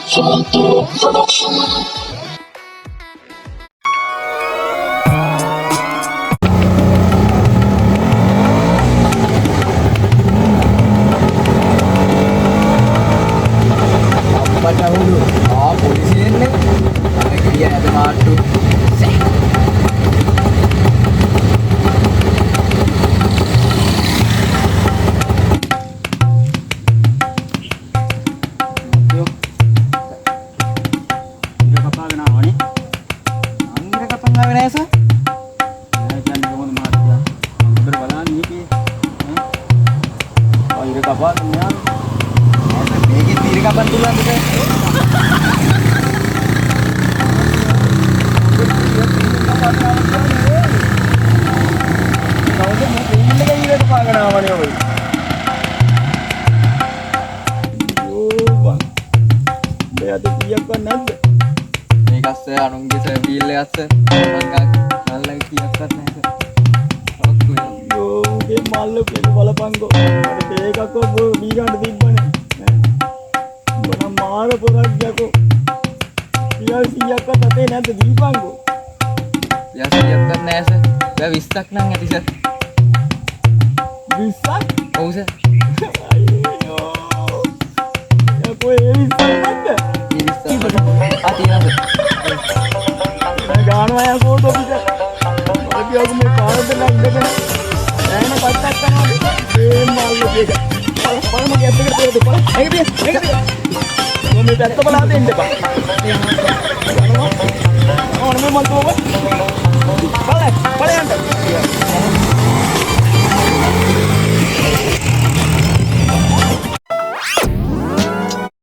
Samantha Production. අප්පට අවුලු. ආ පොලිසිය එන්නේ. අර ගිය ඇද මාට්ටු. ඉර කපාගෙන ආවනේ. මං ඉර කපන් ආවේ නෑ සර්. නෑ කියන්නේ කොහොමද මහත්තයා? මං හොඳට බලන් හිටියේ. ඈ? ඔය ඉර කපාගෙන යාළුවා. නෑ සර්, මේකෙත් ඉර කපන්න පුළුවන්ද සර්? කවුද මේ පෙයිල් එක ඉර කපාගෙන ආවනේ ඔය? අයියෝ බං. උඹ අත කීයක්වත් නැද්ද? මේක සර් අනුන්ගේ සර් බීල් එකක් සර්. මං මං ළඟ කීයක්වත් නෑ සර්. ඔක්කොම. අයියෝ උගේ මල්ල එක බලපංකෝ. මට තේ එකක් ඔබ බී ගන්න තිබ්බනේ. ඈ. උඹ නම් මාර පොරක් යකෝ. රුපියල් 100ක්වත් අතේ නැද්ද දීපංකෝ? රුපියල් 100ක්වත් නෑ සර්. රුපියල් 20ක් නම් ඇති සර්. 20ක්? ඔව් සර්. අයියෝ. යකෝ ඒ 20ක් නැද්ද? ඒ 20ක්. ආ තියෙනවා සර්. නෑ ගානවා යකෝ තොපිට. බලපියකෝ මේ පාරට නම් ඉඳගෙන ඈන කට්ටක් කරනවා. ඒ මල්ල එක. බල බල මගේ ඇස් දෙකට පේද බල. මේක පිය මේක පිය. මම මේ පැත්ත බලා දෙන්න එපා. යනවා. ඕන මේ මල් තෝව. බල බල යන්න.